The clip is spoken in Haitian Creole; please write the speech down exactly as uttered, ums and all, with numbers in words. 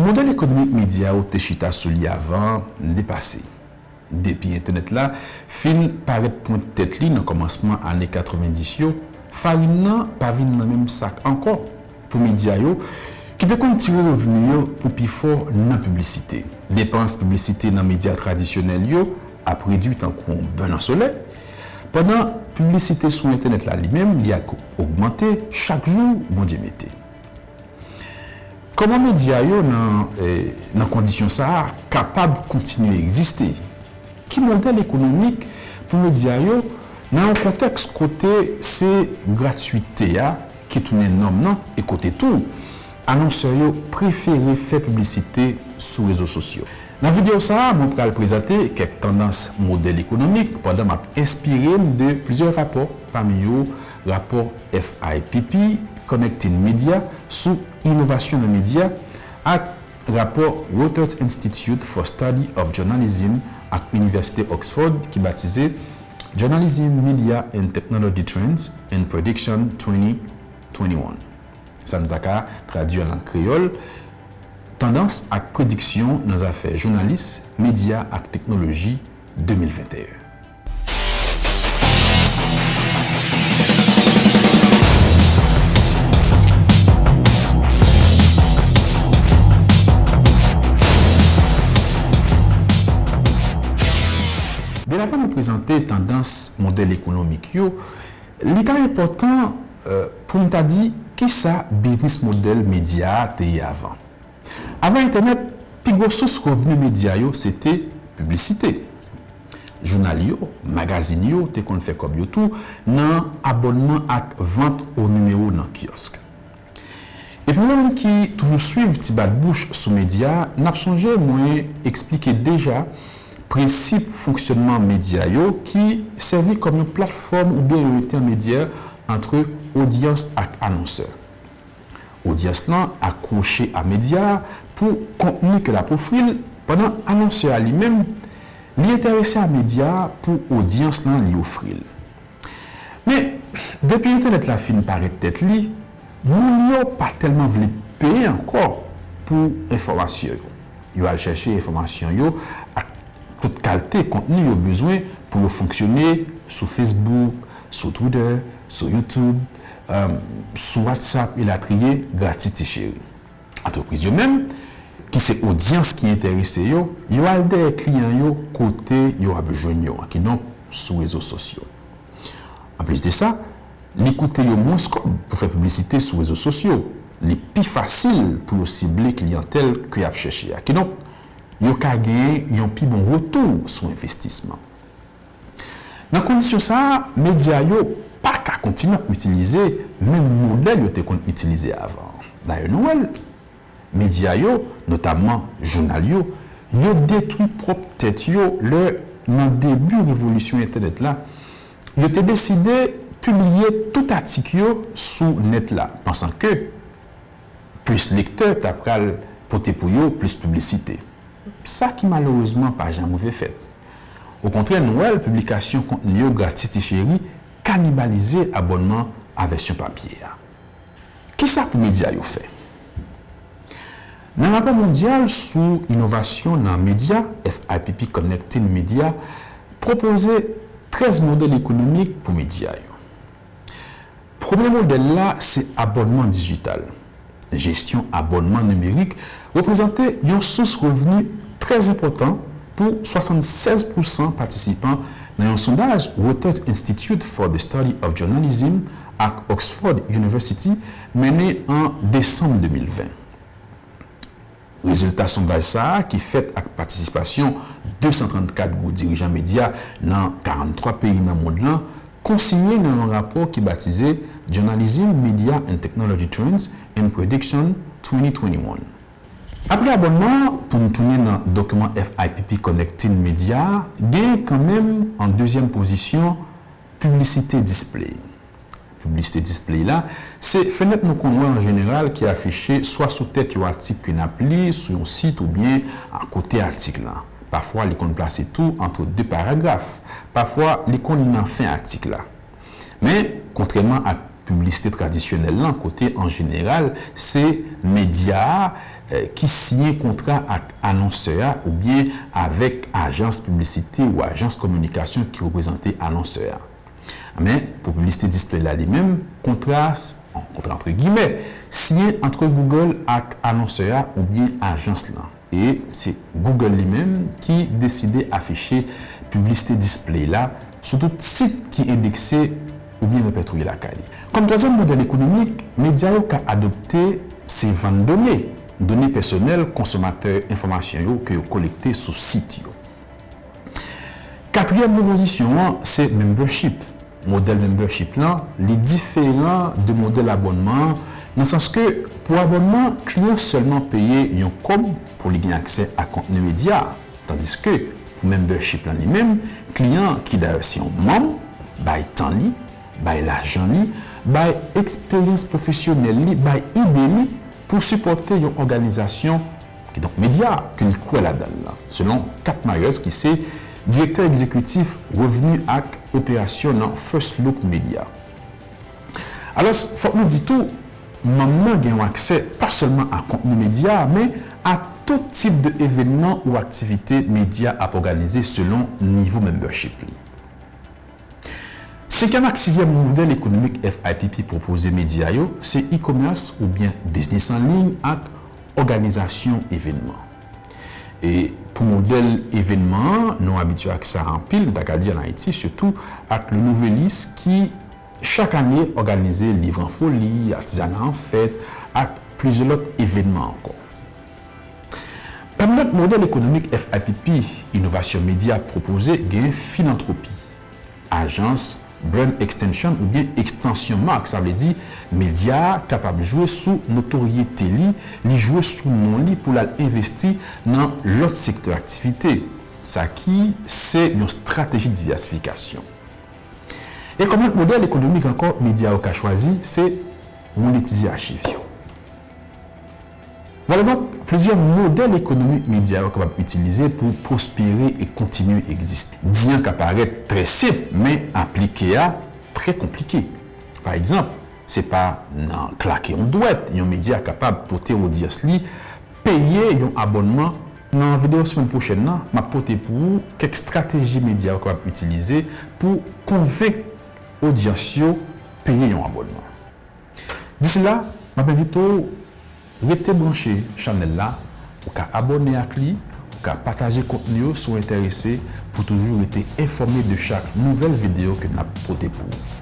Modèl ekonomik medya yo te chita sou li avan an depase. Depi entènèt la fin parèt pwent tèt li nan kòmansman ane katrevenndis yo, farin nan pa vin nan menm sak ankò pou medya yo ki te konn tire revni yo pou pifò nan piblisite. Depans piblisite nan medya tradisyonèl yo ap redui tankou yon bè nan solèy, pandan piblisite sou entènèt la li menm li ap ogmante chak jou Bondye mete. Kòman medya yo nan, eh, nan kondisyon sa a kapab kontinye egziste? Ki modèl ekonomik pou medya yo nan yon kontèks kote se gratwite a ki tounen nòm nan e kote tou anonsè yo prefere fè piblisite sou rezo sosyo? Nan videyo sa a, mwen pral prezante kèk tandans modèl ekonomik pandan m ap enspire m de plizyè rapò, pami yo rapò F I P P Connecting Media sou inovasyon nan medya ak rapò Reuters Institute for Study of Journalism ak Inivèsite Oxford ki batize Journalism, Media and Technology Trends and Prediction twenty twenty-one. Sa nou ta ka tradui an lang kreyòl, tandans ak prediksyon nan zafè jounalis, medya ak teknoloji de mil venteyen. Byen avan nou prezante tandans modèl ekonomik yo, li ta enpòtan, eh, pou n ta di kisa biznis modèl medya a te ye avan. Avan entènèt, pi gwo sous revni medya yo se te piblisite. Jounal yo, magazin yo te konn fè kòb yo tou nan abònman ak vant o nimewo nan kyòsk. E pou yon moun ki toujou swiv ti bat bouch sou medya, n ap sonje mwen eksplike deja prensip fonksyònman medya yo ki sèvi kòm yon platfòm oubyen yon entèmedyè ant odyans ak anonsè. Odyans lan akwoche a medya a pou kontni ke l ap ofri l, pandan anonsè a li menm, li enterese a medya a pou odyans lan li ofri l. Men, depi entènèt la fin parèt tèt li, moun yo pa tèlman vle peye ankò pou enfòmasyon yo. Yo al chèche enfòmasyon yo ak tout kalte kontni yo bezwen pou yo fonksyone sou Facebook, sou Twitter, sou YouTube, sou WhatsApp elatriye, gratis ti cheri. Antrepriz yo menm, ki se odyans ki enterese yo, yo al dèyè kliyan yo kote yo ap jwenn yo an, kidonk sou rezo sosyo. Anplis de sa, li koute yo mwens kòb pou fè piblisite sou rezo sosyo. Li pi fasil pou yo sible kliyantèl ke y ap chèche a. Kidonk, yo ka genyen yon pi bon retou sou envestisman. Nan kondisyon sa a, medya yo pa ka kontinye ap itilize menm modèl yo te konn itilize avan an. Dayè, nou wè l, medya yo, notamman jounal yo, yo detwi pwòp tèt yo lè, nan debi revolisyon entènèt la, yo te deside pibliye tout atik yo sou nèt la, pansan ke plis lektè ta pral pote pou yo plis piblisite. Sa ki malerezman pa janm rive fèt. Okontrè, nou wè l, piblikasyon kontni yo gratis ti cheri kanibalize abònman a vèsyon papye a. Kisa pou medya yo fè? Nan rapò mondyal sou inovasyon nan medya, F I P P Connecting Media pwopoze trèz modèl ekonomik pou medya yo. Premye modèl la se abònman dijital. Jesyon abònman nimerik reprezante yon sous revni trè enpòtan pou swasannsèz pousan patisipan nan yon sondaj Reuters Institute for the Study of Journalism ak Oxford University mennen an desanm de mil ven. Rezilta sondaj sa a, ki fèt ak patisipasyon de san trannkat gwo dirijan medya nan karanntwa peyi nan mond lan, konsinye nan yon rapò ki batize Journalism, Media and Technology Trends and Prediction twenty twenty-one. Apre abònman an, pou n tounen nan dokiman F I P P Connecting Media a, genyen kanmenm an dezyèm pozisyon piblisite display. Piblisite display la, se fenèt nou konn wè an jeneral ki afiche swa sou tèt yon atik ke n ap li sou yon sit oubyen akote atik lan. Pafwa, li konn plase tou ant de paragraf. Pafwa, li konn nan fen atik la. Men, kontrèman ak piblisite tradisyonèl lan, kote an jeneral se medya a, eh, ki siyen kontra ak anonsè a oubyen avèk ajans piblisite ou ajans kominikasyon ki reprezante anonsè a. Men, pou piblisite display la li menm, kontra, kontra antre gimè, siyen antre Google ak anonsè a oubyen ajans lan. E se Google li menm ki deside afiche piblisite display la sou tout sit ki endekse oubyen repètriye lakay li. Kòm twazyèm modèl ekonomik, medya yo ka adopte se vann done, done pèsonèl konsomatè enfòmasyon yo ke yo kolekte sou sit yo. Katriyèm pwopozisyon an se membership. Modèl membership lan, li diferan de modèl abònman an, nan sans ke pou abònman, kliyan sèlman peye yon kòb pou li gen aksè a kontni medya a. Tandiske pou membership lan li menm, kliyan an, ki dayè se yon manm, bay tan li, bay lajan li, bay eksperyans pwofesyonèl li, bay ide li pou sipòte yon òganizasyon, kidonk medya, ke li kwè ladan l lan, selon Kat Myers, ki se direktè egzekitif revni ak operasyon nan First Look Media. Alò, fòk nou di tou, manm nan gen yon aksè pa sèlman a kontni medya a, men a tout tip de evènman ou aktivite medya ap òganize selon nivo membership li. Senkyèm ak sizyèm modèl ekonomik F I P P pwopoze medya yo se e-commerce oubyen biznis an liy ak òganizasyon evènman. E pou modèl evènman an, nou abitye ak sa anpil, nou ta ka di an Ayiti, sitou ak Le Nouvelliste ki chak ane òganize Liv an Foli, Atizana an Fèt ak plizyè lòt evènman ankò. Pami lòt modèl ekonomik F I P P, inovasyon medya pwopoze gen filantwopi, ajans, brand extension oubyen ekstansyon mak, sa vle di medya a kapab jwe sou notoryete li, li jwe sou non li pou l al envesti nan lòt sektè aktivite, sa ki se yon estrateji divèsifikasyon. E kòm lòt modèl ekonomik ankò medya yo ka chwazi, se monetize achiv yo. Vwala donk plizyè modèl ekonomik medya yo kapab itilize pou pwospere e kontinye egziste. Di an ka parèt trè senp, men aplike a trè konplike. Pa egzanp, se pa nan klake yon dwèt yon medya kapab pote odyans li peye yon abònman. Nan videyo semèn pwochèn nan, m ap pote pou ou kèk estrateji medya yo kapab itilize pou konvenk odyans yo peye yon abònman. Disi la, m ap envite w rete branche chanèl la, ou ka abòne ak li, ou ka pataje kontni yo si w enterese pou toujou rete enfòme de chak nouvèl videyo ke n ap pote pou ou.